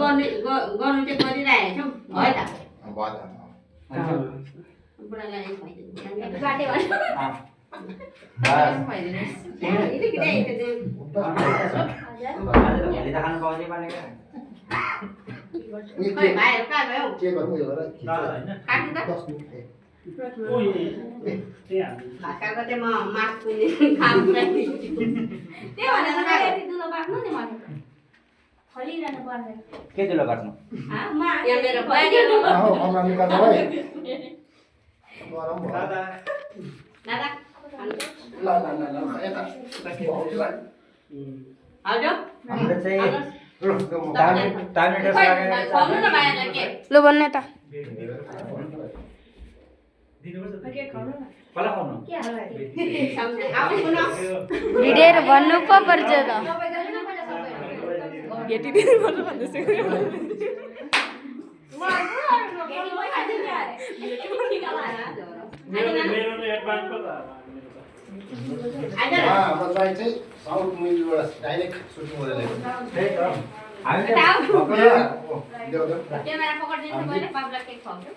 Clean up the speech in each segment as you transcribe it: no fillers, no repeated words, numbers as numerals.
गर्ने गर्नु चाहिँ गरिरहेको छौँ भयो त बुढालाई बाटे के दुलो काट्नु लो भन्ने त भिडियो भन्नु पो पर्छ त गेटी दिनु पर्छ भन्दैछ साउथ मुभीबाट डाइरेक्ट सुटिङ गरेर ल्याएको क्यामेरा पकडिदिनु पहिले पाब्ला केक खुवाउँछु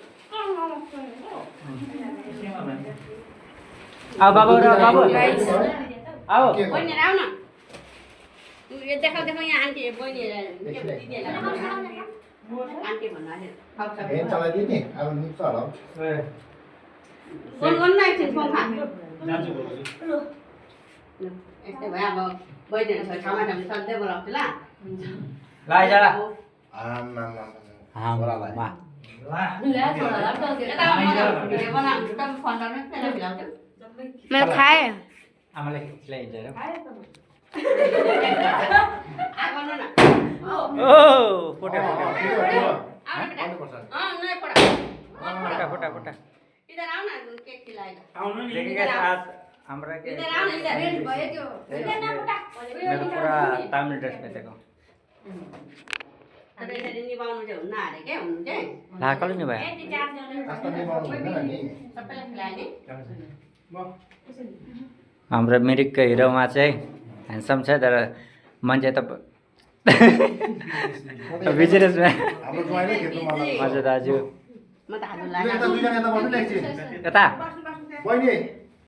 आओ बाबू बाबू आओ बहिनीहरू आऊ न यो देखाउ यहाँ आन्टी बहिनीहरू आन्टी भन्नु हेन चलाइदिने अब निप्छ होला फोन गर्नु न एकछिन फोन खा यस्तै भयो अब बहिनीहरू छ ठाउँमा सधैँ बोलाउँछु ल लाइजा मैले खाएँ आमाले खिलाइन्छ र ओ फोटो फोटो फोटो इधर आऊ न केक खिलाएगा देखिए आज हमरा के मेरो पूरा तामिल ड्रेस में देखो त्यसरी निभाउनु चाहिँ हुन्न अरे के हुनु चाहिँ लाकल नि भयो सबैलाई खिलाएँ हाम्रो मिरिकको हिरोमा चाहिँ ह्यान्डसम छ तर मान्छे त बिजनेसमा हाम्रो ज्वाइँले खेल्नु मलाई हजुर दाजु म त हाल्नु यता दुईजना यता बस्नु न एकछिन यता बहिनी